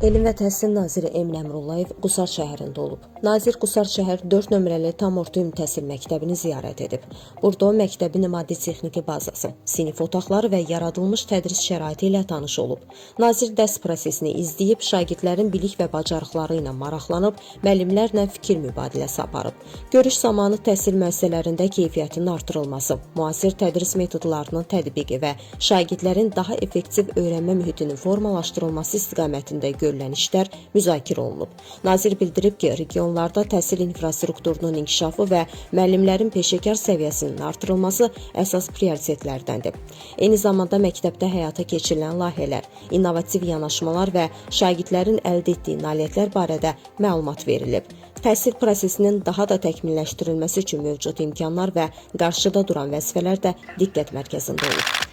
Elm və Təhsil naziri Emin Əmrullayev Qusar şəhərində olub. Nazir Qusar şəhər 4 nömrəli tam orta ümumi təhsil məktəbini ziyarət edib. Burada o məktəbin maddi-texniki bazası, sinif otaqları və yaradılmış tədris şəraiti ilə tanış olub. Nazir dərs prosesini izləyib, şagirdlərin bilik və bacarıqları ilə maraqlanıb, müəllimlərlə fikir mübadiləsi aparıb. Görüş zamanı təhsil müəssisələrində keyfiyyətin artırılması, müasir tədris metodlarının tətbiqi və şagirdlərin daha effektiv öyrənmə mühitinin formalaşdırılması istiqamətində görülən işlər müzakirə olunub. Nazir bildirib ki, regionlarda təhsil infrastrukturunun inkişafı və müəllimlərin peşəkar səviyyəsinin artırılması əsas prioritetlərdəndir. Eyni zamanda məktəbdə həyata keçirilən layihələr, innovativ yanaşmalar və şagirdlərin əldə etdiyi nailiyyətlər barədə məlumat verilib. Təhsil prosesinin daha da təkmilləşdirilməsi üçün mövcud imkanlar və qarşıda duran vəzifələr də diqqət mərkəzində olub.